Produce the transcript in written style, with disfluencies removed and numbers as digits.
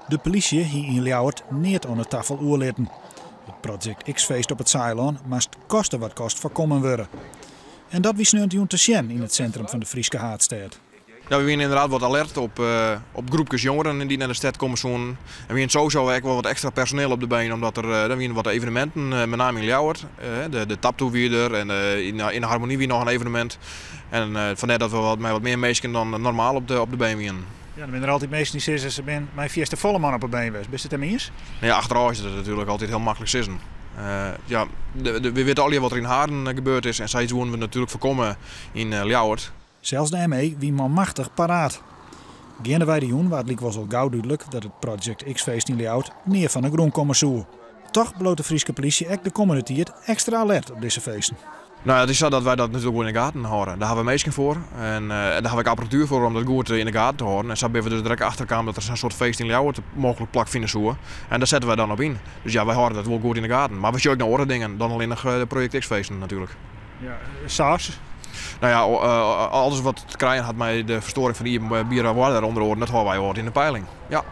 De polysje hie yn Ljouwert neat oan it tafel oerlitten. It Project X-feest op it Saailân moast koste wat kost foarkommen wurde. En dat wie sneontejûn te sjen yn it sintrum fan de Fryske haadstêd. Ja, we wiene ynderdaad wat alert op, op groepkes jongeren dy't nei de stêd komme soenen. En wiene sowieso ek wol wat ekstra personeel op de been, omdat der, der wiene wat eveneminten, met name yn Ljouwert. De, de Taptoe wie der en yn, yn de Harmonie wie noch in evenemint. En fandêr dat we wat, mei wat mear minsken dan normaal op de been wiene. Ja, der binne der altyd minsken dy't sizze se binne mei fierste folle man op 'e been west. Bist it dêrmei iens? Nou ja, achterôf is it natuerlik altyd hiel maklik sizzen. Ja, de, we witte allegear wat der yn Haren gebeurd is en sayts woene we natuerlik foarkomme yn Ljouwert. Sels de ME wie manmachtich paraat. Geandewei de jûn waard lykwols al gau dúdlik dat it Project X-feest yn Ljouwert nea fan 'e grûn komme soe. Toch bliuwt de Fryske polysje ek de kommende tiid ekstra alert op dizze feesten. No ja, it is sa dat wy dat natuerlik wol yn de gaten hâlde. Dêr hawwe we minsken foar en dêr hawwe we ek apparatuer foar om dat goed yn de gaten te hâlden. En sa binne we dus direkt achterkaam dat der sa'n soart feest yn Ljouwert mooglik plakfine soe. En dêr sette wy dan op yn. Dus ja, wy hâlde dat wol goed yn de gaten. Mar we sjogge ek nei oare dingen dan allinnich de Project X-feesten natuerlik. Ja, sa as? No ja, alles wat te krijen hat mei de ferstoaring fan de iepenbiere oarder ûnder oaren, dat hâlde wy altyd yn de peiling. Ja.